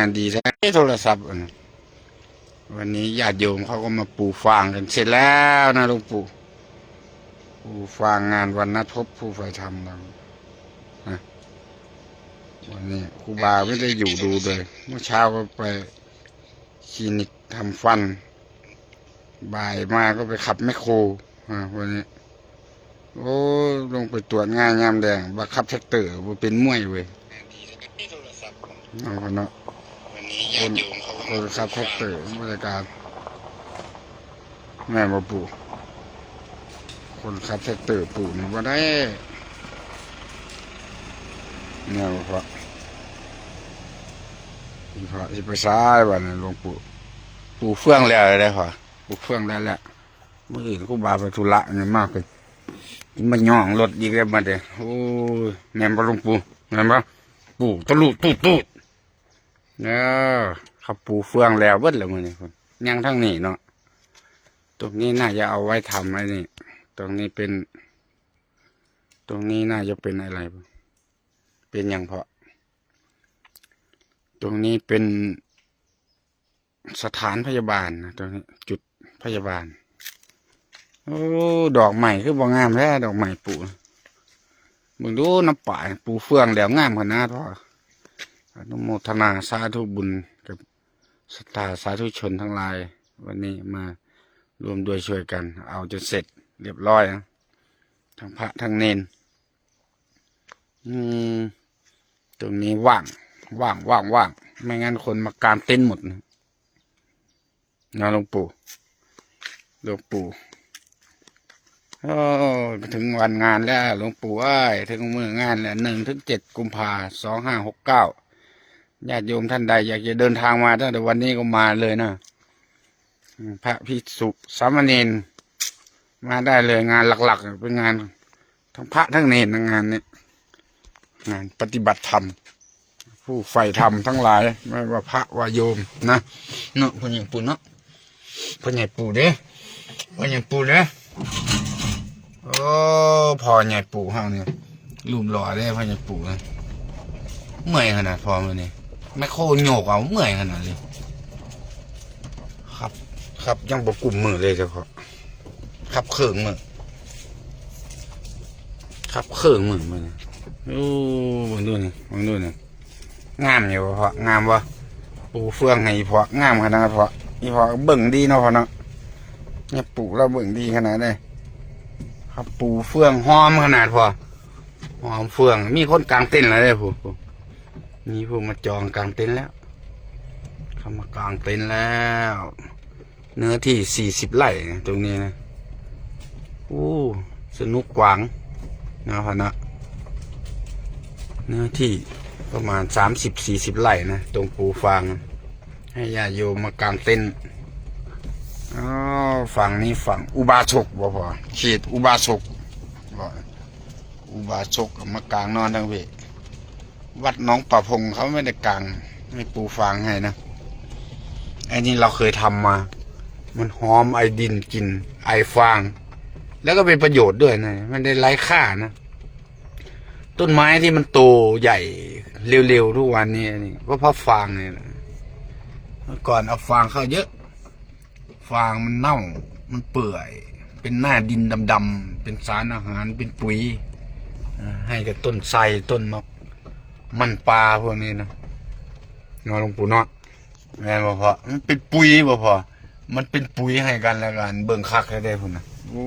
ງານດີແທ້ ໂທລະສັບອັນນີ້. ວັນນີ້ຍາດໂຍມເຂົາກໍມາປູຟາງກັນເສັດແລ້ວນະ ຫຼວງປູ່ ປູຟາງງານວັນນັດພົບຜູ້ໃຝ່ທຳນະ. ວັນນີ້ຄູບາໄມ່ໄດ້ຢູ່ດູເລີຍ ມື້ເຊົ້າກໍໄປຄລີນິກທຳຟັນ ບ່າຍມາກໍໄປຂັບແມັກໂຄ ອາ ວັນນີ້ ໂອ້ ລົງໄປຕວດງາຍາມແລງ ວ່າຂັບແທັກເຕີບໍ່ເປັນມວຍເວີຍ ເນາະ ເນາະ. ຄົນ ຄົນຂັບແທັກເຕີບໍ່ໄດ້ການ ແມ່ນບໍ່ປູ່? ຄົນຂັບແທັກເຕີປູ່ນີ້ບໍ່ໄດ້ ແມ່ນບໍ່ພໍ່? ອີພໍ່ຊິໄປໃສບາດນີ້ ຫຼວງປູ່? ປູເຟືອງແລ້ວເດ້ພໍ່ ປູເຟືອງແລ້ວແຫຼະ. ມື້ອື່ນຄູບາໄປທຸລະນີ້ມາ ໄປມາຍ້ອງລົດອີກແລ້ວບັດນີ້. ໂອ້ຍ ແມ່ນບໍ່ຫຼວງປູ່? ແມ່ນບໍ່? ປູຕະລຸຕູດໆ ເອີ ເຂົາປູເຟືອງແລ້ວເບິດແລ້ວມື້ນີ້ ຍັງທາງນີ້ເນາະ. ຕົງນີ້ໜ້າຈະເອົາໄວ້ທຳໄອ້ນີ້ ຕົງນີ້ເປັນ ຕົງນີ້ໜ້າຈະເປັນອະໄລ ເປັນຫຍັງເພາະ? ຕົງນີ້ເປັນ ສະຖານພະຍາບານນະ ຕົງນີ້ຈຸດພະຍາບານ. ໂອ້ ດອກໄມ້ຄືບໍ່ງາມແທ້ ດອກໄມ້ປູ ເບິ່ງດູ ນ້ຳປາຍປູເຟືອງແລ້ວງາມຂະໜາດ. ພໍ່ ອະນຸໂມທະນາສາທຸບຸນກັບສັດທາສາທຸຊົນທັງຫຼາຍ ວັນນີ້ມາຮ່ວມດ້ວຍຊ່ວຍກັນ ເອົາຈົນເສັດລຽບຮ້ອຍ ທັງພະທັງເນນ. ອືມ ຕົງນີ້ວ່າງ ວ່າງ ວ່າງ ວ່າງ ແມ່ນງານຄົນມາກາງເຕັນໝົດນະ ເນາະ ຫຼວງປູ່ ຫຼວງປູ່. ໂອ້ ເຖິງວັນງານແລ້ວ ຫຼວງປູ່ເອີຍ ເຖິງມື້ງານແລ້ວ ໜຶ່ງເຖິງເຈັດ ກຸມພາ ສອງຫ້າຫົກເກົ້າ. ຍາດໂຍມທ່ານໃດຢາກຈະເດີນທາງມາ ຕັ້ງແຕ່ວັນນີ້ກໍມາເລີຍນະ ອາ ພະພິກສຸສາມະເນນ ມາໄດ້ເລີຍ. ງານຫຼັກໆ ເປັນງານ ທັງພະທັງເນນນະ ງານນີ້ ງານປະຕິບັດທຳ ຜູ້ໃຝ່ທຳທັງຫຼາຍ ແມ່ນວ່າພະວ່າໂຍມນະ ເນາະ ພໍ່ໃຫຍ່ປູເນາະ ພໍ່ໃຫຍ່ປູເດ້ ພໍ່ໃຫຍ່ປູເດ້. ໂອ້ ພໍ່ໃຫຍ່ປູເຮົານີ້ ຮູບຫຼໍ່ເດ້ ພໍ່ໃຫຍ່ປູເອີຍ. ເມື່ອຍຂະໜາດພໍ່ມື້ນີ້ ແມັກໂຄໂຍກເອົາ ເມື່ອຍຂະໜາດເລີຍ ຂັບ ຂັບຍັງບໍ່ກຸ້ມມືເລີຍ ເຈົ້າພໍ່ ຂັບເຄິ່ງມື້ ຂັບເຄິ່ງມື້ມື້ນີ້. ໂອ້ ເບິ່ງດູນີ້ ເບິ່ງດູນີ້ ງາມຢູ່ບໍ່ພໍ່? ງາມບໍ່? ປູເຟືອງໃຫ້ອີ່ພໍ່ ງາມຂະໜາດພໍ່ ອີ່ພໍ່ເບິ່ງດີເນາະພໍ່ເນາະ. ຍາປູລາວເບິ່ງດີຂະໜາດເດ້ ເຂົາປູເຟືອງຫອມຂະໜາດພໍ່ ຫອມເຟືອງ. ມີຄົນກາງເຕັນແລ້ວເດ້ ຜູ້ ຜູ້ ມີຜູ້ມາຈອງກາງເຕັນແລ້ວ ເຂົາມາກາງເຕັນແລ້ວ. ເນື້ອທີ່ສີ່ສິບໄຮ່ນະ ຕົງນີ້ນະ. ໂອ້ ສະໜຸກກວ້າງນະພໍ່ເນາະ ເນື້ອທີ່ປະມານສາມສິບສີ່ສິບໄຮ່ນະ ຕົງປູຟາງ ໃຫ້ຍາດໂຍມມາກາງເຕັນ. ອ້າວ ຝັ່ງນີ້ຝັ່ງອຸບາສົກບໍ່ພໍ່? ເຂດອຸບາສົກບໍ່? ອຸບາສົກກໍມາກາງນອນທາງເວ ວັດໜອງປາພົງເຂົາໄມ່ໄດ້ກາງ ໃຫ້ປູຟາງໃຫ້ນະ. ໄອ້ນີ້ເຮົາເຄີຍທຳມາ ມັນຫອມໄອດິນ ກິ່ນໄອຟາງ ແລ້ວກໍເປັນປະໂຫຍດດ້ວຍນະ ມັນໄດ້ໄຮ້ຄ່ານະ. ຕົ້ນໄມ້ທີ່ມັນໂຕໃຫຍ່ເລັວໆ ທຸກວັນນີ້ ນີ້ກໍເພາະຟາງນີ້ແຫຼະ. ເມື່ອກ່ອນເອົາຟາງເຂົ້າເຍອະ ຟາງມັນເນົ່າ ມັນເປື່ອຍ ເປັນໜ້າດິນດຳໆ ເປັນສານອາຫານ ເປັນປຸຍ ເອີ ໃຫ້ກັບຕົ້ນໄຊ ຕົ້ນໝາກ ມັນປ່າພວກນີ້ນະ ເນາະ ຫຼວງປູ່ເນາະ. ແມ່ນບໍ່ພໍ່? ມັນເປັນປຸຍບໍ່ພໍ່? ມັນເປັນປຸຍໃຫ້ກັນແລະກັນ ເບິ່ງຄັກແທ້ເດ້ພຸ້ນນະ. ໂອ້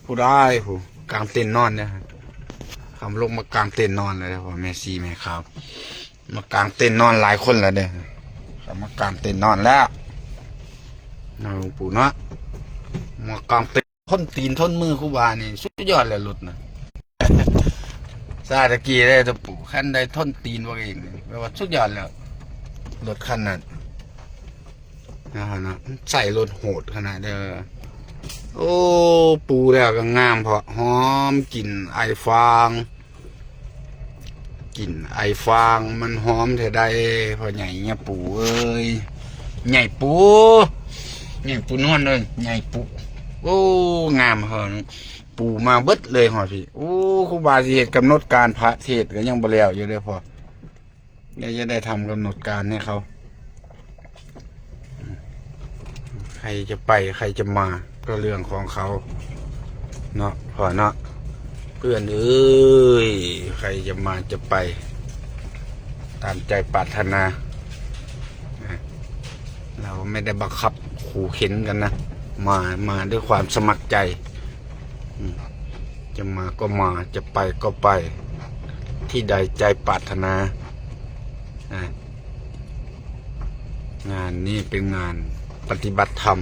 ຜູ້ໃດຜູ້ກາງເຕັນນອນເດ້ ຄຳລົງມາກາງເຕັນນອນແລ້ວເດ້ພໍ່ ແມ່ຊີແມ່ຂາວ ມາກາງເຕັນນອນຫຼາຍຄົນແລ້ວເດ້ ເຂົາມາກາງເຕັນນອນແລ້ວເນາະ ຫຼວງປູ່ເນາະ. ມາກາງເຕັນ ທົນຕີນທົນມືຄູບານີ້ສຸດຍອດແລ້ວ ລົດນະ ຊາຕະກີ້ເດ້ ຕະປູ ຄັນໄດ້ທົນຕີນພວກເອງນີ້ ແປວ່າສຸດຍອດແລ້ວ ລົດຄັນນັ້ນນະ ໃຊ້ລົດໂຫດຂະໜາດເດີ. ໂອ້ ປູແລ້ວກໍງາມເພາະຫອມ ກິ່ນໄອຟາງ ກິ່ນໄອຟາງມັນຫອມແທ້ໃດ໋ ພໍ່ໃຫຍ່ຍາປູເອີຍ ຍາຍປູ ຍາຍປູນອນເອີຍ ຍາຍປູ. ໂອ້ ງາມເຮີ ປູມາເບິດເລີຍຮອດພີ້. ໂອ້ ຄູບາຊິເຮັດກຳນົດການພະເທດກໍຍັງບໍ່ແລ້ວຢູ່ເດ້ພໍ່. ແລ້ວຈະໄດ້ທຳກຳນົດການໃຫ້ເຂົາ. ໃຄຈະໄປໃຄຈະມາກໍເລື່ອງຂອງເຂົາເນາະພໍ່ເນາະ. ເພື່ອນເອີຍ ໃຄຈະມາຈະໄປຕາມໃຈປາດຖະໜາ. ເຮົາໄມ່ໄດ້ບັງຄັບຂູ່ເຂັນກັນນະ ມາ ມາດ້ວຍຄວາມສະໝັກໃຈ. ຈະມາກໍມາ ຈະໄປກໍໄປ ທີ່ໃດໃຈປາດຖະໜາ. ອາ ງານນີ້ເປັນງານປະຕິບັດທຳ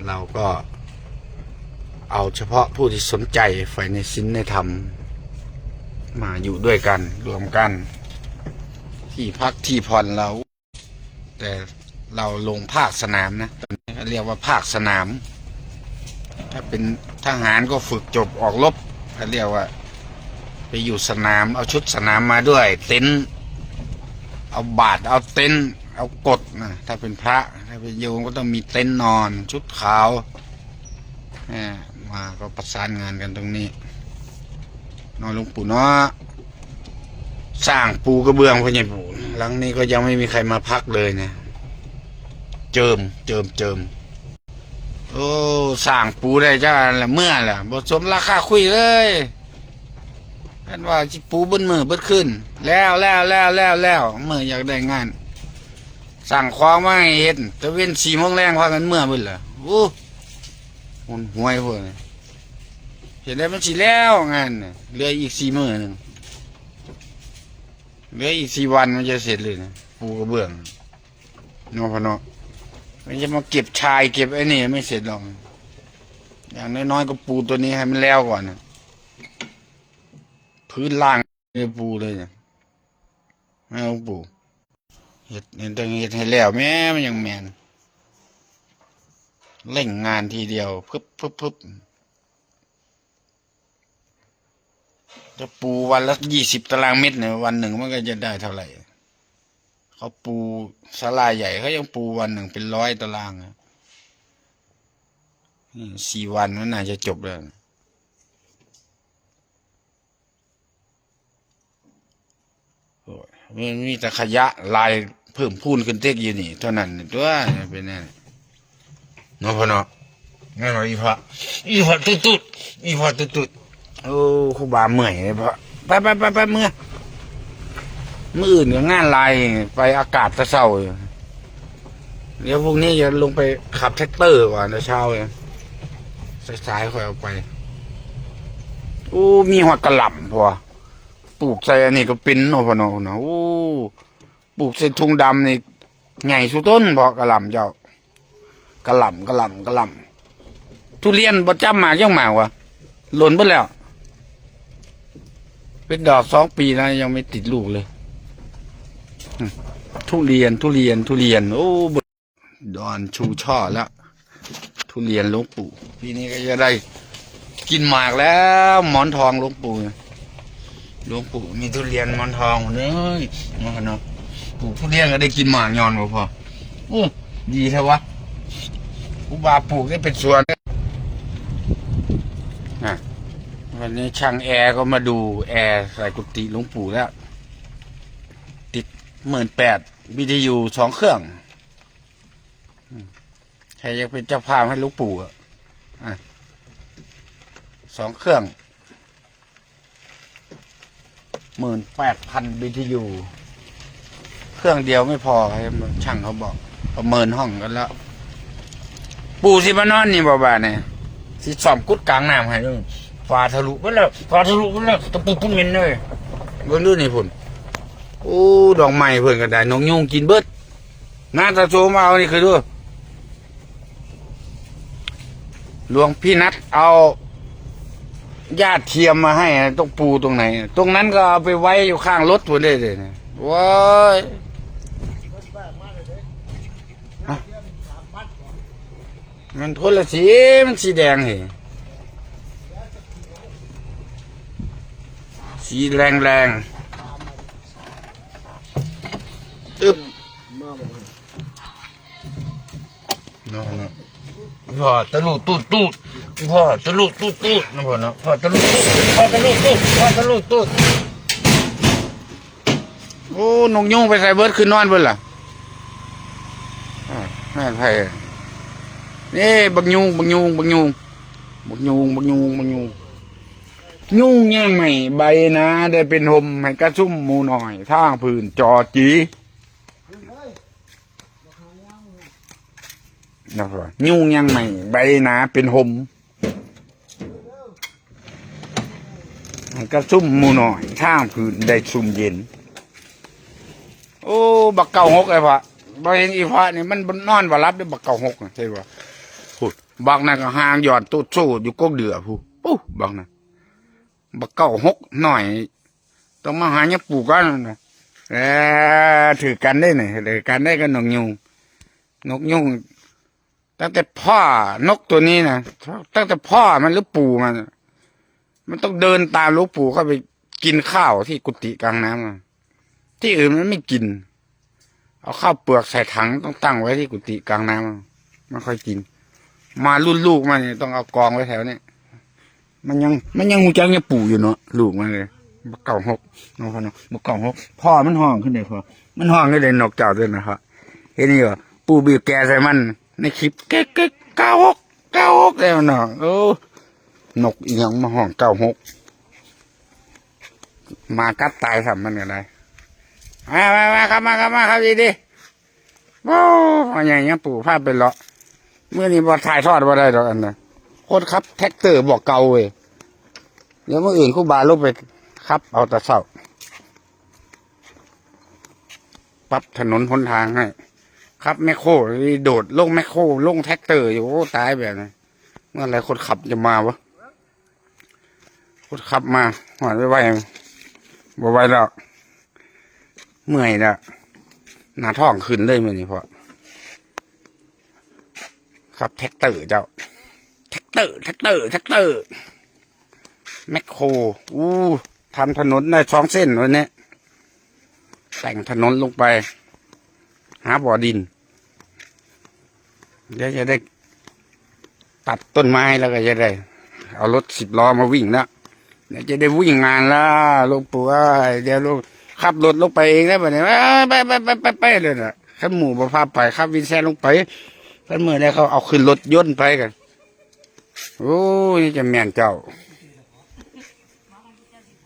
ເຮົາກໍເອົາສະເພາະຜູ້ທີ່ສົນໃຈໃຝ່ໃນສິນໃນທຳ ມາຢູ່ດ້ວຍກັນ ລວມກັນ ທີ່ພັກທີ່ຜ່ອນເຮົາ. ແຕ່ເຮົາລົງພາກສະໜາມນະ ເຂົາເອີ້ນວ່າພາກສະໜາມ. ຖ້າເປັນທະຫານກໍຝຶກຈົບອອກລົບ ເຂົາເອີ້ນວ່າໄປຢູ່ສະໜາມ ເອົາຊຸດສະໜາມມາດ້ວຍ ເຕັນ ເອົາບາດ ເອົາເຕັນ ເອົາກົດນະ. ຖ້າເປັນພະ ຖ້າເປັນໂຍມກໍຕ້ອງມີເຕັນນອນ ຊຸດຂາວ. ອາ ມາກໍປະສານງານກັນຕົງນີ້ເນາະ ຫຼວງປູ່ເນາະ. ສ້າງປູກະເບື້ອງ ພໍ່ໃຫຍ່ປູ່ ຫຼັງນີ້ກໍຍັງໄມ່ມີໃຄມາພັກເລີຍນະ. ເຈີມ ເຈີມ ເຈີມ. ໂອ້ ສ້າງປູໄດ້ຈັກອັນລະ ເມືອລະ ບໍ່ສົມລາຄາຄຸຍເລີຍ. ຄັນວ່າຊິປູເບິດມື້ເບິດຄືນ ແລ້ວ ແລ້ວ ແລ້ວ ແລ້ວ ແລ້ວ ເມື່ອຢາກໄດ້ງານ ສັ່ງຂອງມາໃຫ້ເຮັດ ຕາເວັນສີ່ໂມງແລງພາກັນເມືອເບິດລະ. ໂອ້ ຫົນຫວຍພວກນີ້ ເຮັດແລ້ວມັນຊິແລ້ວງານນະ ເຫຼືອອີກສີ່ມື້ໜຶ່ງ ເຫຼືອອີກສີ່ວັນມັນຈະເສັດເລີຍນະ ປູກະເບື້ອງເນາະພໍ່ເນາະ. ມັນຈະມາເກັບຊາຍເກັບໄອ້ນີ້ ມັນເສັດດອກ. ຢ່າງນ້ອຍໆກໍປູຕົວນີ້ໃຫ້ມັນແລ້ວກ່ອນນະ ພື້ນລ່າງ ໃຫ້ປູເລີຍ ໃຫ້ປູ ເຮັດ ເຮັດ ເຮັດໃຫ້ແລ້ວແມ້ ມັນຍັງແມ່ນ ເລັ່ງງານທີດຽວ ປຶບ ປຶບ ປຶບ. ຈະປູວັນລະຊາວຕາລາງເມັດນີ້ ວັນໜຶ່ງມັນກໍຈະໄດ້ເທົ່າໃດ? ເຂົາປູສາລາໃຫຍ່ ເຂົາຍັງປູວັນໜຶ່ງເປັນຮ້ອຍຕາລາງ. ອືມ ສີ່ວັນມັນໜ້າຈະຈົບແລ້ວ. ໂອ້ຍ ມີ ມີແຕ່ຂະຫຍະຫຼາຍເພີ່ມພູນຂຶ້ນເຕັກຢູ່ນີ້ເທົ່ານັ້ນຕົວະ ເປັນແນວນີ້ເນາະພໍ່ເນາະ. ແມ່ນບໍ່ອີ່ພະ ອີ່ພະຕຸດໆ ອີ່ພະຕຸດໆ. ໂອ້ ຄູບາເມື່ອຍເດ້ພໍ່. ໄປໆໆໆ ເມືອ ມື້ອື່ນກໍງານຫຼາຍ ໄປອາກາດແຕ່ເຊົ້າ. ດຽວພວກນີ້ຈະລົງໄປຂັບແທັກເຕີກ່ອນແຕ່ເຊົ້າ ສາຍໆ ຄ່ອຍອອກໄປ. ໂອ້ ມີຮອດກະຫຼ່ຳ ພໍ່ ປູກໃສ່ອັນນີ້ກໍເປັນເນາະພໍ່ເນາະ. ໂອ້ ປູກໃສ່ຖົງດຳນີ້ໃຫຍ່ສຸດຕົ້ນ ພໍ່ ກະຫຼ່ຳເຈົ້າ. ກະຫຼ່ຳ ກະຫຼ່ຳ ກະຫຼ່ຳ. ທຸລຽນບໍ່ຈັບໝາກຈັກໝາກວະ ຫຼົ່ນເບິດແລ້ວ. ເປັນດອກສອງປີແລ້ວ ຍັງໄມ່ຕິດລູກເລີຍ. ທຸລຽນ ທຸລຽນ ທຸລຽນ. ໂອ້ ດອນຊູຊ່ອແລ້ວ ທຸລຽນຫຼວງປູ່. ປີນີ້ກໍຈະໄດ້ກິນໝາກແລ້ວ ໝອນທອງຫຼວງປູ່. ຫຼວງປູ່ມີທຸລຽນໝອນທອງເດີ ເນາະ ເນາະ. ປູກທຸລຽນກໍໄດ້ກິນໝາກຍ້ອນບໍ່ພໍ. ໂອ້ ດີແທ້ວະ ຄູບາປູກໄດ້ເປັນສວນ. ອາ ວັນນີ້ຊ່າງແອກໍມາດູແອໃສ່ກຸຕິຫຼວງປູ່ແລ້ວ. ຕິດໝື່ນແປດ ວິທະຍຸສອງເຄື່ອງ. ໃຜຢາກເປັນເຈົ້າພາບໃຫ້ຫຼວງປູ່ ອະ ອະ ສອງເຄື່ອງ ໝື່ນແປດພັນ ບີທີຢູ ເຄື່ອງດຽວໄມ່ພໍ ໃຫ້ຊ່າງເຂົາບອກ ປະເມີນຫ້ອງກັນແລ້ວ. ປູ່ຊິມານອນນີ້ບໍ່ບາດນີ້ ຊິສ້ອມກຸດກາງນ້ຳໃຫ້ເບິ່ງ. ຝາທະລຸເບິດແລ້ວ ຝາທະລຸເບິດແລ້ວ ຕະປູປຸ້ນເໝັນເລີຍ. ເບິ່ງດູນີ້ພຸ້ນ ໂອ້ ດອກໄມ້ເພິ່ນກໍໄດ້ ນົກຍຸງກິນເບິດ. ນາຕາໂຊມາເອົານີ້ຄືດູ ຫຼວງພີ່ນັດເອົາຢາດທຽມມາໃຫ້ ຕ້ອງປູຕົງໄຫນ ຕົງນັ້ນກໍເອົາໄປໄວ້ຢູ່ຂ້າງລົດພຸ້ນເດ້. ໂອ້ຍ ມັນຄົນລະສີ ມັນສີແດງເດ ສີແດງໆ. ຕຶບ ເນາະ ເນາະ ພໍ່ຕະລຸຕູດຕູດ ພໍ່ຕະລຸຕູດຕູດ ເນາະ ພໍ່ເນາະ ພໍ່ຕະລຸຕູດ ພໍ່ຕະລຸຕູດ ພໍ່ຕະລຸຕູດ. ໂອ້ ນົກຍູງໄປໃສເບິດ? ຄືນອນເບິດລະ. ເອີ ແມ່ນໃຜ? ນີ້ບັກຍູງ ບັກຍູງ ບັກຍູງ ບັກຍູງ ບັກຍູງ ບັກຍູງ. ຍູງຍ່າງໃໝ່ໃບນາໄດ້ເປັນຮົ່ມ ໃຫ້ກະຊຸມໝູນ້ອຍທາງພື້ນຈໍຈີ. ຍູງຍ່າງໃໝ່ໃບນາເປັນຮົ່ມ ໃຫ້ກະຊຸມໝູນ້ອຍທາງພື້ນໄດ້ຊຸ່ມເຢັນ. ໂອ້ ບັກເກົ້າຫົກ ໄອ້ພະ ບໍ່ເຫັນອີພະນີ້ມັນນອນບໍ່ຫຼັບເດ້ ບັກເກົ້າຫົກນະ ເຫັນບໍ່? ພຸ້ນ ບັກນັ້ນກໍຫາງຢອດໂຕດໂຊດຢູ່ກົກເດື່ອພຸ້ນ. ປູ້ ບັກນັ້ນ ບັກເກົ້າຫົກນ້ອຍ ຕ້ອງມາຫາຍາປູກກັນນະ. ເອີ ຖືກກັນເດ້ນີ້ ຖືກກັນເດ້ກັບນົກຍູງ. ນົກຍູງ ຕັ້ງແຕ່ພໍ່ນົກຕົວນີ້ນະ ຕັ້ງແຕ່ພໍ່ມັນ ຫຼື ປູມັນ ມັນຕ້ອງເດີນຕາມຫຼວງປູເຂົ້າໄປກິນຂ້າວທີ່ກຸຕິກາງນ້ຳ. ທີ່ອື່ນມັນໄມ່ກິນ ເອົາເຂົ້າເປືອກໃສ່ຖັງ ຕ້ອງຕັ້ງໄວ້ທີ່ກຸຕິກາງນ້ຳ ມັນຄ່ອຍກິນ. ມາລຸ້ນລູກມັນນີ້ ຕ້ອງເອົາກອງໄວ້ແຖວນີ້. ມັນຍັງ ມັນຍັງຮູ້ຈັກຍາປູຢູ່ເນາະ ລູກມັນເລີຍ. ບັກເກົ້າຫົກ ເນາະພໍ່ເນາະ ບັກເກົ້າຫົກ. ພໍ່ມັນຮ້ອງຂຶ້ນເດ້ພໍ່ ມັນຮ້ອງຄືເດ້ນົກເຈົ້າຕົວນັ້ນພໍ່. ເຫັນຢູ່ບໍ່? ປູບີບແກໃສ່ມັນ ໃນຄລິບ ເກົ້າຫົກ ເກົ້າຫົກ ແລ້ວເນາະ. ໂອ້ ນົກອີຫຍັງມາຮ້ອງເກົ້າຫົກ ໝາກັດຕາຍຊ້ຳມັນກໍໄດ້. ມາ ມາ ມາ ຂັບມາ ຂັບມາ ຂັບດີໆ. ໂອ້ ພໍ່ໃຫຍ່ຍາປູພາໄປເລາະ. ມື້ນີ້ບໍ່ຖ່າຍທອດບໍ່ໄດ້ດອກ ອັນນັ້ນ ຄົນຂັບແທັກເຕີບໍ່ເກົ່າເວີຍ. ດຽວມື້ອື່ນຄູບາລົງໄປຂັບເອົາແຕ່ເຊົ້າ ປັບຖະໜົນຫົນທາງໃຫ້. ຂັບແມັກໂຄ ໂດດລົງແມັກໂຄ ລົງແທັກເຕີຢູ່. ໂອ້ ຕາຍແບບນີ້ ເມື່ອໃດຄົນຂັບຈະມາວະ? ຄົນຂັບມາ ຮອດໄວໆ ບໍ່ໄຫວແລ້ວ ເມື່ອຍແລ້ວ. ໜ້າທ້ອງຂຶ້ນເລີຍມື້ນີ້ ເພາະຂັບແທັກເຕີເຈົ້າ ແທັກເຕີ ແທັກເຕີ ແທັກເຕີ ແມັກໂຄ. ອູ້ ທຳຖະໜົນໄດ້ສອງເສັ້ນວັນນີ້ ແຕ່ງຖະໜົນລົງໄປຫາບໍ່ດິນ. ດຽວຈະໄດ້ຕັດຕົ້ນໄມ້ ແລ້ວກໍຈະໄດ້ເອົາລົດສິບລໍ້ມາວິ່ງແລ້ວ. ດຽວຈະໄດ້ວິ່ງງານແລ້ວ ຫຼວງປູເອີຍ. ດຽວລົງ ຂັບລົດລົງໄປເອງແລ້ວບັດນີ້ ໄປໆໆໆເລີຍນະ. ຄັນໝູ່ບໍ່ພາໄປ ຂັບວິນແຊລົງໄປ. ຄັນເມື່ອໃດເຂົາເອົາຂຶ້ນລົດຍົນໄປກັນ. ໂອ້ຍ ຈະແມ່ນເຈົ້າ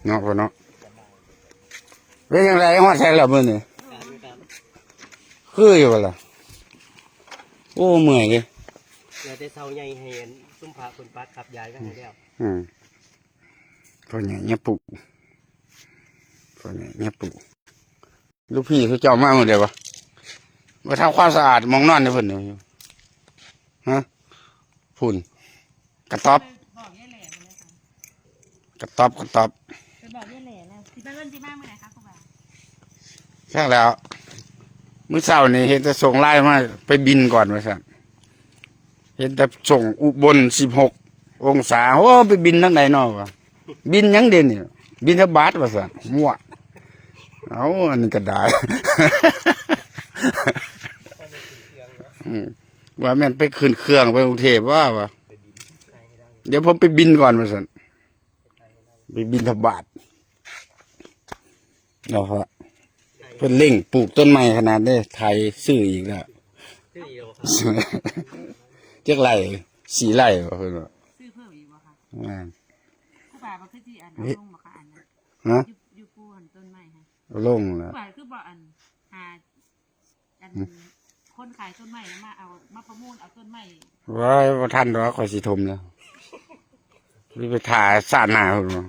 ເນາະ ພໍ່ເນາະ. ເປັນຈັ່ງໃດ ຮອດໃສແລ້ວມື້ນີ້? ຄືຢູ່ບໍ່ລະ? ໂອ້ ເມື່ອຍເດ້. ເຫຼືອແຕ່ເສົາໃຫຍ່ໃຫ້ອັນຊຸມພະເພິ່ນປັກກັບຍ້າຍໄວ້ໃຫ້ແລ້ວ. ອືມ ພໍ່ໃຫຍ່ຍາປູ ພໍ່ໃຫຍ່ຍາປູ. ລູກພີ່ເຂົາເຈົ້າມາມື້ໃດວະ? ມາທຳຄວາມສະອາດໝ່ອງນອນໃຫ້ເພິ່ນຢູ່. ຮະ? ພຸ້ນ ກະຕອບ ບອກຍາຍແຫຼ່ໄປເລີຍຄ່ະ ກະຕອບ ກະຕອບ. ໄປບອກຍາຍແຫຼ່ແລ້ວ ຊິໄປເອີ້ນຊິມາມື້ໃດຄະຄູບາ? ຈັກແລ້ວ ມື້ເຊົ້ານີ້ເຫັນແຕ່ສົ່ງໄລນ໌ມາ ໄປບິນກ່ອນວ່າຊັ້ນ. ເຫັນແຕ່ສົ່ງອຸບົນສິບຫົກອົງສາ. ໂອ້ ໄປບິນທາງໃດເນາະວະ? ບິນຫຍັງເດນີ້? ບິນທະບາດວ່າຊັ້ນ. ມົ້ວ. ເອົາ ອັນນີ້ກໍໄດ້ ອືມ ວ່າແມ່ນໄປຂຶ້ນເຄື່ອງໄປກຸງເທບວ່າ ວ່າ ດຽວຜົມໄປບິນກ່ອນວ່າຊັ້ນ. ໄປບິນທະບາດເນາະ. ເພິ່ນເລັ່ງປູກຕົ້ນໄມ້ຂະໜາດເດ້. ໄຖຊື້ອີກແລ້ວ ຈັກໄລ່ ສີ່ໄລ່ບໍ່ ເພິ່ນວ່າ. ຊື້ເພີ່ມອີກບໍ່ຄະ? ແມ່ນ. ຄູບາບໍ່ຄືຊິອັນ ເອົາລົງບໍ່ຄະ ອັນນັ້ນ? ຮະ? ຢູ່ ຢູ່ປູຫັ້ນຕົ້ນໄມ້ຫັ້ນ ເອົາລົງແລ້ວ. ຄູບາຄືບໍ່ອັນ ຫາ ອັນ ອືມ ຄົນຂາຍຕົ້ນໄມ້ນະ ມາເອົາ ມາປະມູນເອົາຕົ້ນໄມ້. ໂອ້ຍ ບໍ່ທັນດອກ ຂ້ອຍຊິຖົມແລ້ວ. ຊິໄປຖ້າຊາດໜ້າພຸ້ນບໍ?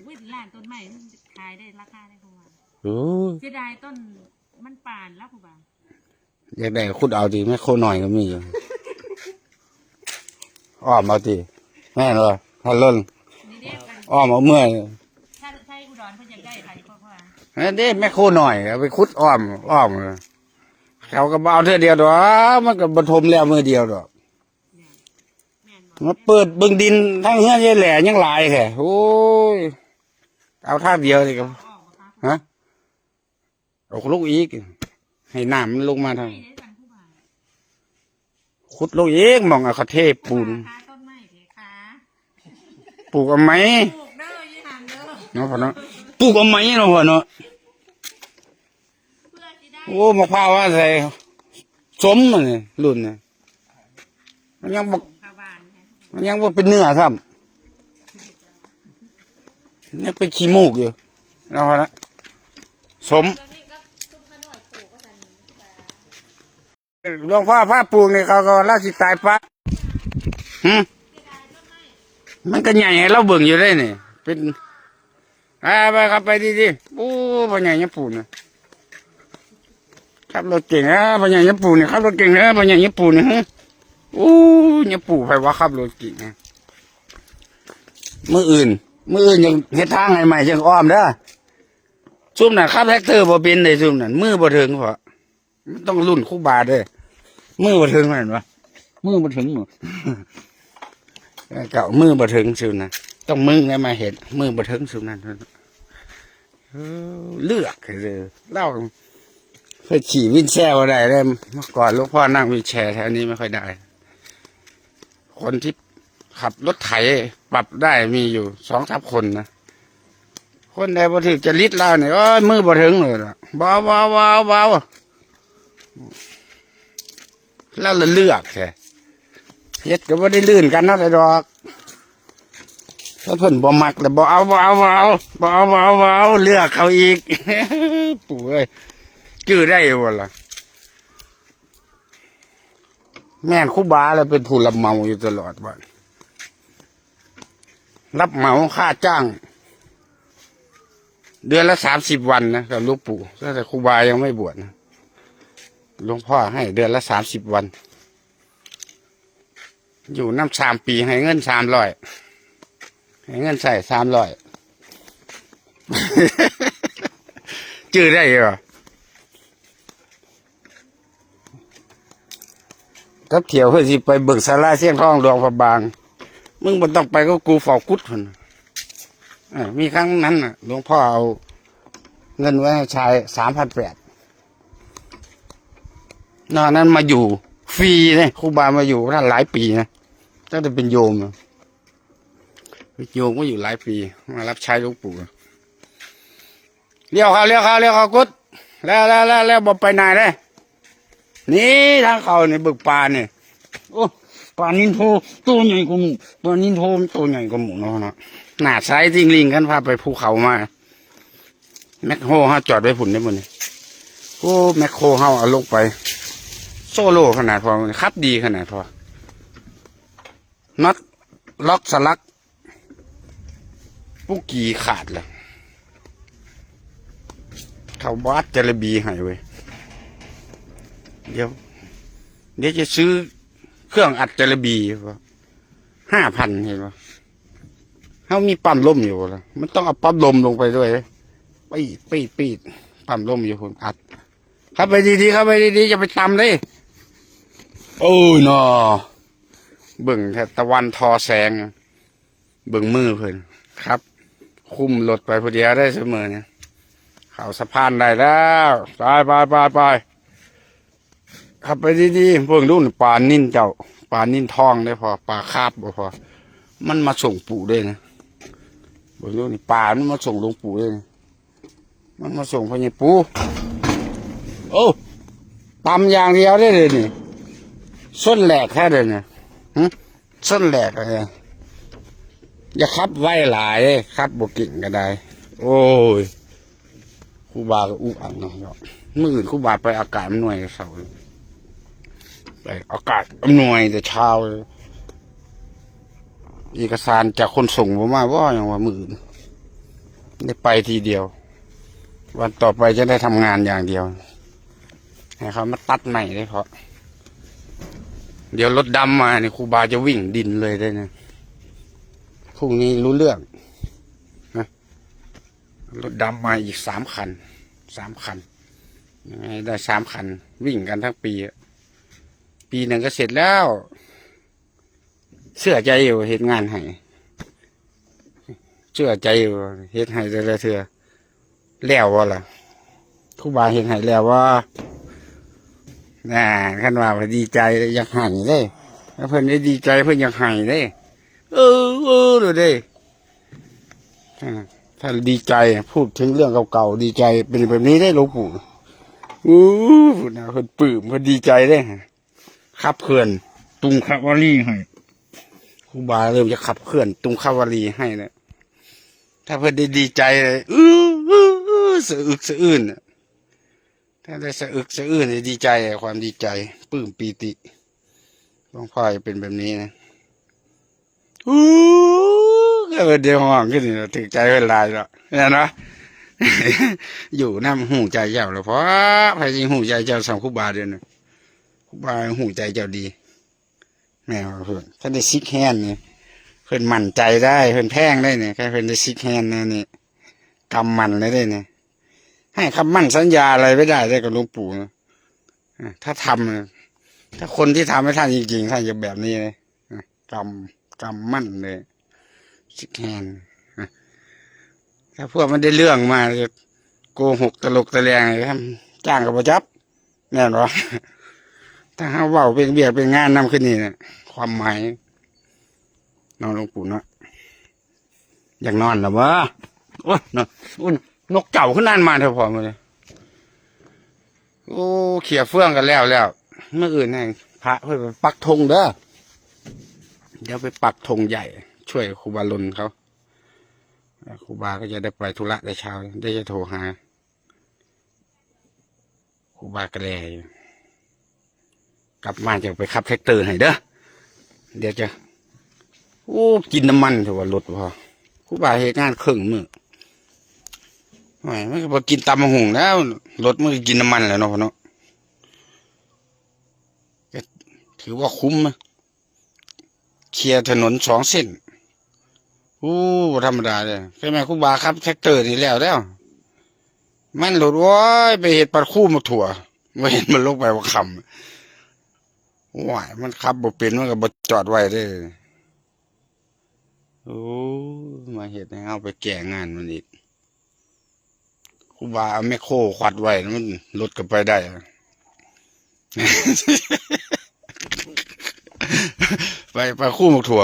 ໂອ້ຍ ລ້ານຕົ້ນໄມ້ມັນຂາຍໄດ້ລາຄາໄດ້ ເພາະວ່າ ໂອ້ຍ ເສຍດາຍຕົ້ນມັນປານລະ ຜູ້ບ່າວ. ຢາກໄດ້ຂຸດເອົາຕິ ແມັກໂຄນ້ອຍກໍມີຢູ່. ອ້ອມເອົາຕິ ແມ່ນບໍ່? ພັນລົນ ນີ້ເດ້ ອ້ອມເອົາເມື່ອຍ. ຖ້າໄທອຸດອນເພິ່ນຢາກໄດ້ໄປ ເພາະວ່າ ນັ້ນເດ້ ແມັກໂຄນ້ອຍ ເອົາໄປຂຸດອ້ອມ ອ້ອມ ເຂົາກໍບໍ່ເອົາເທື່ອດຽວດອກ. ມັນກໍບໍ່ຖົມແລ້ວມື້ດຽວດອກ. ແມ່ນບໍ່? ມາເປີດເບິ່ງດິນທາງເຮືອນຍາຍແຫຼ່ຍັງຫຼາຍແທ້. ໂອ້ຍ ເອົາທາງດຽວນີ້ກໍ ຮະ? ເອົາລົງອີກ ໃຫ້ນ້ຳມັນລົງມາທາງ ຂຸດລົງອີກ ໝ່ອງເອົາເຂົາເທປູນ. ປູກເອົາໄມ້ ປູກເດີ ຢູ່ຫັ້ນເດີ ເນາະພໍ່ເນາະ. ປູກເອົາໄມ້ເນາະພໍ່ເນາະ. ໂອ້ ໝາກພ້າວມາໃສ່ ສົມອັນນີ້ ລຸ້ນນີ້ ມັນຍັງບໍ່ ມັນຍັງບໍ່ເປັນເນື້ອຊ້ຳ ຍັງເປັນຂີ້ມູກຢູ່ ເອົາລະ ສົມ. ຫຼວງພໍ່ພາປູກນີ້ ເຂົາກໍວ່າລາວຊິຕາຍປະ ຫຶ ມັນກໍໃຫຍ່ໃຫ້ລາວເບິ່ງຢູ່ເດ້ນີ້ ເປັນ ອ່າ ໄປ ຂັບໄປດີໆ. ໂອ້ ພໍ່ໃຫຍ່ຍາປູນະ ຂັບລົດເກັ່ງ ອ່າ ພໍ່ໃຫຍ່ຍາປູນີ້ ຂັບລົດເກັ່ງເດີ ພໍ່ໃຫຍ່ຍາປູນີ້. ໂອ້ ຍາປູ ໃຜວ່າຂັບລົດເກັ່ງ? ມື້ອື່ນ ມື້ອື່ນຍັງເຮັດທາງໃຫ້ໃໝ່ ຍັງອ້ອມເດີ. ຊຸມນັ້ນຂັບແທັກເຕີບໍ່ເປັນເດ້ ຊຸມນັ້ນມືບໍ່ເຖິງ ເພາະ ມັນຕ້ອງລຸ້ນຄູບາເດ້ ມືບໍ່ເຖິງແມ່ນບໍ່? ມືບໍ່ເຖິງ ເອີ ເຈົ້າ ມືບໍ່ເຖິງຊຸມນັ້ນ ຕ້ອງມຶງໄດ້ມາເຮັດ ມືບໍ່ເຖິງຊຸມນັ້ນ. ເອີ ເລືອກເດີ ລາວເຄີຍຂີ່ວິນແຊບໍ່ໄດ້ເດ້ ເມື່ອກ່ອນຫຼວງພໍ່ນັ່ງວິນແຊແຖວນີ້ໄມ່ຄ່ອຍໄດ້. ຄົນທີ່ຂັບລົດໄຖປັບໄດ້ມີຢູ່ສອງສາມຄົນນະ ຄົນໃດບໍ່ຖືກຈະລິດລາວນີ້ ໂອ້ຍ ມືບໍ່ເຖິງເລີຍລະ ບໍ່ເອົາ ບໍ່ເອົາ ບໍ່ເອົາ ບໍ່ເອົາ ລາວລະເລືອກແທ້ ເຮັດກໍບໍ່ໄດ້ລື່ນກັນເນາະ ດອກ ຖ້າເພິ່ນບໍ່ມັກລະ ບໍ່ເອົາ ບໍ່ເອົາ ບໍ່ເອົາ ບໍ່ເອົາ ບໍ່ເອົາ ບໍ່ເອົາ ເລືອກເຂົາອີກ. ປູເອີຍ ຈື່ໄດ້ຢູ່ບໍ່ລະ? ແມ່ນຄູບາລະເປັນຜູ້ຮັບເໝົາຢູ່ຕະຫຼອດ ບາດ ຮັບເໝົາຄ່າຈ້າງເດືອນລະສາມສິບວັນນະ ກັບຫຼວງປູ່ ຕັ້ງແຕ່ຄູບາຍັງໄມ່ບວດນະ ຫຼວງພໍ່ໃຫ້ເດືອນລະສາມສິບວັນ ຢູ່ນຳສາມປີ ໃຫ້ເງິນສາມຮ້ອຍ ໃຫ້ເງິນໃຊ້ສາມຮ້ອຍ ຈື່ໄດ້ຢູ່ບໍ່? ກັບທ່ຽວເພື່ອຊິໄປເບິ່ງສາລາຊຽງທອງຫຼວງພະບາງ ມຶງບໍ່ຕ້ອງໄປກັບກູ ເຝົ້າກຸດພຸ້ນ. ເອີ ມີຄັ້ງນັ້ນນະ ຫຼວງພໍ່ເອົາເງິນໄວ້ໃຫ້ຊາຍສາມພັນແປດ ນອກນັ້ນມາຢູ່ຟຣີເດ້ ຄູບາມາຢູ່ນຳຫຼາຍປີນະ ຕັ້ງແຕ່ເປັນໂຍມນະ ໂຍມກໍຢູ່ຫຼາຍປີ ມາຮັບໃຊ້ຫຼວງປູ່. ລ້ຽວເຂົ້າ ລ້ຽວເຂົ້າ ລ້ຽວເຂົ້າກຸດ ແລ້ວ ແລ້ວ ແລ້ວ ແລ້ວ ບໍ່ໄປໄຫນເດ້. ນີ້ທາງເຂົ້ານີ້ ເບິ່ງປານີ້ ໂອ້ ປານິນໂທໂຕໃຫຍ່ກວ່າໝູ່ ປານິນໂທມັນໂຕໃຫຍ່ກວ່າໝູ່ເນາະ ເນາະ ໜ້າໃສຈິງລິງກັນ ພາໄປພູເຂົາມາ ແມັກໂຮເຮົາຈອດໄວ້ພຸ້ນເດ້ມື້ນີ້. ໂອ້ ແມັກໂຮເຮົາເອົາລົງໄປ ໂຊໂລຂະໜາດພໍ ຂັບດີຂະໜາດພໍ ນັອດ ລັອກ ສະຫຼັກ ປຸກກີຂາດລະ ເຂົາບໍ່ອັດຈະລະບີໃຫ້ເວີຍ. ດຽວ ດຽວຈະຊື້ເຄື່ອງອັດຈະລະບີ ຫ້າພັນ ເຫັນບໍ່? ເຮົາມີປ້ຳລົມຢູ່ບໍ່ລະ? ມັນຕ້ອງເອົາປ້ຳລົມລົງໄປດ້ວຍ ປີດ ປີດ ປີດ ປ້ຳລົມຢູ່ພຸ້ນ ອັດ. ຂັບໄປດີໆ ຂັບໄປດີໆ ຢ່າໄປຕຳເດ້. ໂອ້ຍນໍ ເບິ່ງແທ້ ຕາວັນທໍ່ແສງ ເບິ່ງມືເພິ່ນ ຂັບຄຸມລົດໄປຜູ້ດຽວໄດ້ຊຸມື້ນີ້. ເຂົ້າສະພານໄດ້ແລ້ວ ໄປ ໄປ ໄປ ໄປ ຂັບໄປດີໆ. ເບິ່ງດູນີ້ ປານິນເຈົ້າ ປານິນທອງເດ້ພໍ່ ປາຄາບບໍ່ພໍ່ ມັນມາສົ່ງປູເດ້ນະ. ເບິ່ງດູນີ້ ປາມັນມາສົ່ງຫຼວງປູເດ້ນະ. ມັນມາສົ່ງພໍ່ໃຫຍ່ປູ. ໂອ້ ຕຳຢ່າງດຽວເດ້ດຽວນີ້ ຊົນແຫຼກແທ້ເດ້ນີ້ ຫຶ ຊົນແຫຼກເດ້. ຢ່າຂັບໄວຫຼາຍເດ້ ຂັບບໍ່ເກັ່ງກໍໄດ້. ໂອ້ຍ ຄູບາກໍອຸອັ່ງເນາະ. ມື້ອື່ນຄູບາໄປອາກາດອຳນວຍແຕ່ເຊົ້າ ໄປອາກາດອຳນວຍແຕ່ເຊົ້າ. ເອກະສານຈາກຂົນສົ່ງບໍ່ມາບໍ່ ຫຍັງວ່າມື້ອື່ນໄດ້ໄປທີດຽວ ວັນຕໍ່ໄປຈະໄດ້ທຳງານຢ່າງດຽວ ໃຫ້ເຂົາມາຕັດໄມ້ເດ້ ເພາະດຽວລົດດຳມານີ້ ຄູບາຈະວິ່ງດິນເລີຍເດ້ນະ. ພວກນີ້ຮູ້ເລື່ອງນະ ລົດດຳມາອີກສາມຄັນ ສາມຄັນ ໄດ້ສາມຄັນ ວິ່ງກັນທັງປີ ປີໜຶ່ງກໍເສັດແລ້ວ. ເຊື່ອໃຈຢູ່ເຮັດງານໃຫ້ ເຊື່ອໃຈຢູ່ເຮັດໃຫ້ແຕ່ລະເທື່ອ. ແລ້ວບໍ່ລະ? ຄູບາເຮັດໃຫ້ແລ້ວບໍ່? ນາ ຄັນວ່າດີໃຈຢາກໃຫ້ເດ້ ຖ້າເພິ່ນໄດ້ດີໃຈເພິ່ນຢາກໃຫ້ເດ້. ເອີ ເອີ ໂລດເດ້. ອ່າ ຖ້າດີໃຈ ພູດເຖິງເລື່ອງເກົ່າໆ ດີໃຈ ເປັນແບບນີ້ເດ້ ຫຼວງປູ່. ອູ້ ພຸ້ນນະ ເພິ່ນປຶ້ມ ເພິ່ນດີໃຈເດ້ ຂັບເຄື່ອນຕຸງຄະວາລີໃຫ້. ຄູບາເລີ່ມຈະຂັບເຄື່ອນຕຸງຄະວາລີໃຫ້ແລ້ວ. ຖ້າເພິ່ນໄດ້ດີໃຈ ອື ອື ອື ສະອຶກສະອື້ນ. ຖ້າໄດ້ສະອຶກສະອື້ນ ດີໃຈ ຄວາມດີໃຈ ປຶ້ມປີຕິ ຫຼວງພໍ່ເປັນແບບນີ້ນະ. ອູ້ ກໍເພິ່ນໄດ້ຮ້ອງຂຶ້ນນີ້ ຖືກໃຈເພິ່ນຫຼາຍເນາະ ແມ່ນບໍ່? ຢູ່ນຳຮູ້ໃຈເຈົ້າແລ້ວພໍ ໃຜຊິຮູ້ໃຈເຈົ້າສ່ຳຄູບາດຽວນີ້? ຄູບາຮູ້ໃຈເຈົ້າດີ ແມ່ນບໍ່? ເພິ່ນ ຄັນໄດ້ຊິກແຮນນີ້ ເພິ່ນໝັ້ນໃຈໄດ້ ເພິ່ນແພງໄດ້ນີ້ ຄັນເພິ່ນໄດ້ຊິກແຮນແນວນີ້ ກຳໝັ້ນເລີຍເດ້ນີ້ ໃຫ້ຄຳໝັ້ນສັນຍາອະໄລໄວ້ໄດ້ເດ້ກັບຫຼວງປູ່ນະ. ອາ ຖ້າທຳ ຖ້າຄົນທີ່ທຳໃຫ້ທ່ານຈິງໆ ທ່ານຈະແບບນີ້ເດ້ ອາ ກຳ ກຳໝັ້ນເລີຍ ຊິກແຮນ. ອາ ຖ້າພວກມັນໄດ້ເລື່ອງມາ ໂກຫົກຕະຫຼົກຕະແຫຼງ ຈ້າງກໍບໍ່ຈັບ ແມ່ນບໍ່? ຖ້າເຮົາເວົ້າເປັນວຽກເປັນງານນຳຄືນນີ້ນະ ຄວາມໝາຍເນາະ ຫຼວງປູ່ເນາະ. ຢາກນອນແລ້ວບໍ່? ໂອ້ຍ ໂອ້ຍ ນົກເຈົ້າຄືນານມາແທ້ພໍ່ມື້ນີ້. ໂອ້ ເຂຍເຟືອງກໍແລ້ວແລ້ວ ມື້ອື່ນໃຫ້ພະເພິ່ນໄປປັກທຸງເດີ ດຽວໄປປັກທຸງໃຫຍ່ ຊ່ວຍຄູບາລົນເຂົາ ຄູບາກໍຈະໄດ້ໄປທຸລະແຕ່ເຊົ້າ ໄດ້ຈະໂທຫາ ຄູບາກະແລຢູ່ ກັບມາຈະໄປຂັບແທກເຕີໃຫ້ເດີ ດຽວຈະ ໂອ້ ກິນນ້ຳມັນເຖາະວ່າລົດພໍ່ ຄູບາເຮັດງານເຄິ່ງມື້ ໂອ້ຍ ມັນກໍບໍ່ກິນຕຳບັກຫຸ່ງແລ້ວ ລົດມັນກໍກິນນ້ຳມັນແລ້ວເນາະພໍ່ເນາະ ກໍຖືວ່າຄຸ້ມນະ. ເຄຍຖະໜົນສອງເສັ້ນ ໂອ້ ບໍ່ທຳມະດາເດ້ ຄືແມ່ນຄູບາຂັບແທກເຕີນີ້ແລ້ວແລ້ວ ມັນໂລດ ໂອ້ຍ ໄປເຮັດປາດຄູໝາກຖົ່ວ ບໍ່ເຫັນມັນລົງໄປວ່າຄຳ ໂອ້ຍ ມັນຂັບບໍ່ເປັນ ມັນກໍບໍ່ຈອດໄວ້ເດ້. ໂອ້ ມາເຮັດໃຫ້ເຮົາໄປແກ້ງານມັນອີກ. ຄູບາເອົາແມັກໂຄຂວັດໄວ້ ມັນລົດກໍໄປໄດ້ ໄປ ໄປຄູໝາກຖົ່ວ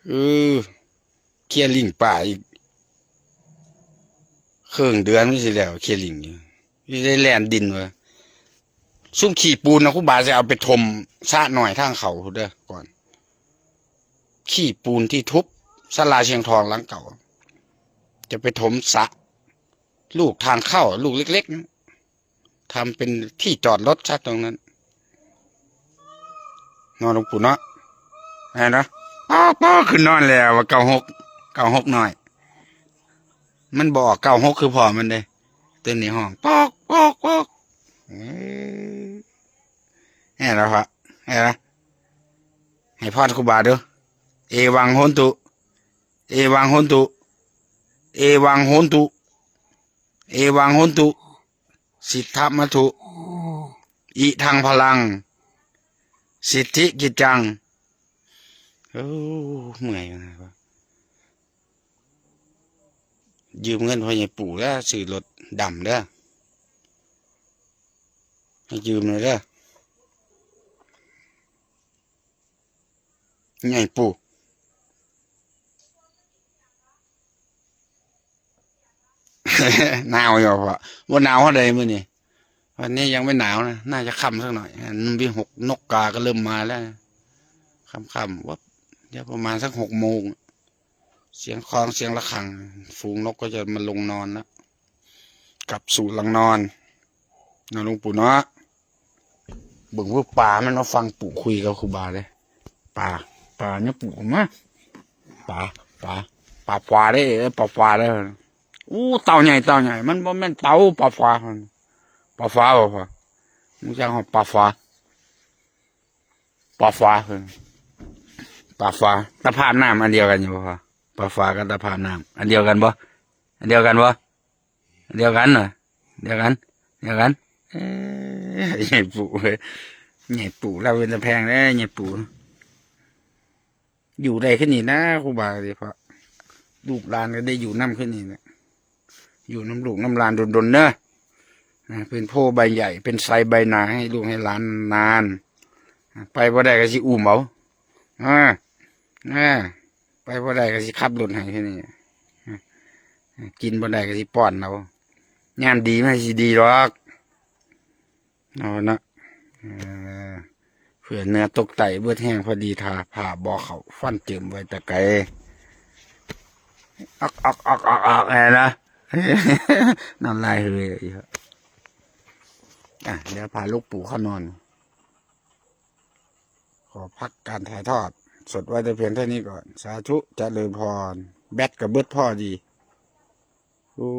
ເອີ ເຄຍລິ້ງປ່າອີກ ເຄິ່ງເດືອນມັນຊິແລ້ວ ເຄຍລິ້ງນີ້ ຊິໄດ້ແລ່ນດິນວ່າ ຊຸມຂີ້ປູນນະ ຄູບາຊິເອົາໄປຖົມສະນ້ອຍທາງເຂົ້າພຸ້ນເດີ ກ່ອນ ຂີ້ປູນທີ່ທຸບສາລາຊຽງທອງຫຼັງເກົ່າ ຈະໄປຖົມສະ ລູກທາງເຂົ້າ ລູກເລັກໆ ທຳເປັນທີ່ຈອດລົດຊະຕົງນັ້ນ ເນາະ ຫຼວງປູ່ເນາະ ແມ່ນເນາະ ປອກໆ ຂຶ້ນນອນແລ້ວວ່າ ເກົ້າຫົກ ເກົ້າຫົກນ້ອຍ ມັນບໍ່ອອກ ເກົ້າຫົກ ຄືພໍ່ມັນເດ້ ຕົວນີ້ຮ້ອງ ປອກໆໆ ເອີ ແມ່ນລະພະ ແມ່ນລະ ໃຫ້ພອນຄູບາດູ ເອວັງໂຫນຕຸ ເອວັງໂຫນຕຸ ເອວັງໂຫນຕຸ ເອວັງໂຫນຕຸ ສິດທະມະທຸ ອິທັງພະລັງ ສິດທິກິດຈັງ. ໂອ້ ເມື່ອຍນະ ຢືມເງິນພໍ່ໃຫຍ່ປູ່ແລ້ວ ຊື້ລົດດຳເດີ ໃຫ້ຢືມໜ່ອຍເດີ ໃຫຍ່ປູ່. ໜາວຢູ່ບໍ່ພໍ່? ບໍ່ໜາວເທົ່າໃດມື້ນີ້ ວັນນີ້ຍັງໄມ່ໜາວນະ ໜ້າຈະຄ່ຳສັກໜ້ອຍ ມັນມີຫົກ ນົກກາກໍເລີ່ມມາແລ້ວ ຄ່ຳໆ ວັບ ດຽວປະມານສັກຫົກໂມງ ສຽງຄອງ ສຽງລະຄັງ ຝູງນົກກໍຈະມາລົງນອນແລ້ວ ກັບສູ່ຫຼັງນອນ ເນາະ ຫຼວງປູ່ເນາະ. ເບິ່ງວ່າປາມັນມາຟັງປູ່ຄຸຍກັບຄູບາເດ້ ປາ ປາຍັງປູ່ມາ ປາ ປາ ປາຟາເດ້ ເອີ ປາຟາເດ້. ໂອ້ ເຕົ່າໃຫຍ່ ເຕົ່າໃຫຍ່ ມັນບໍ່ແມ່ນເຕົ່າ ປາຟາ ປາຟາບໍ່ພໍ່? ຮູ້ຈັກຮອດປາຟາ ປາຟາ ປາຟາ ຕະພາບນ້ຳອັນດຽວກັນຢູ່ບໍ່ພໍ່? ປາຟາກັບຕະພາບນ້ຳອັນດຽວກັນບໍ່? ອັນດຽວກັນບໍ່? ດຽວກັນຫວາ? ດຽວກັນ ດຽວກັນ ເອີ ຍາຍປູ່ເອີຍ ຍາຍປູ່ລາວເປັນຕາແພງເດ້ ຍາຍປູ່. ຢູ່ໄດ້ຄືນີ້ນະ ຄູບາເດ້ ເພາະລູກຫຼານກໍໄດ້ຢູ່ນຳຄືນີ້ແຫຼະ ຢູ່ນຳລູກນຳຫຼານດົນໆເດີ ນະ ເປັນໂພໃບໃຫຍ່ ເປັນໄຊໃບໜາໃຫ້ລູກໃຫ້ຫຼານນານ ໄປບໍ່ໄດ້ກໍຊິອຸ້ມເອົາ ອາ ອາ. ໄປບໍ່ໄດ້ກໍຊິຂັບລົດໃຫ້ເທື່ອນີ້ ກິນບໍ່ໄດ້ກໍຊິປ້ອນເອົາ ຍາມດີມັນຊິດີດອກ ເອົານະ ເອີ ເພື່ອເນື້ອຕົກໄຕເບິດແຮງ ພໍດີຖ້າຜ້າບໍ່ເຂົ້າ ຟັນເຈິມໄວ້ແຕ່ໄກ ອອກໆໆໆ ແນ່ນະ ນ້ຳລາຍເຮີຍອີກ. ອ່ະ ດຽວພາລູກປູເຂົ້ານອນ ຂໍພັກການຖ່າຍທອດສົດໄວ້ແຕ່ພຽງເທົ່ານີ້ກ່ອນ. ສາທຸ ຈະເລີນພອນ. ແບັດກໍເບິດພໍດີ. ໂອ້.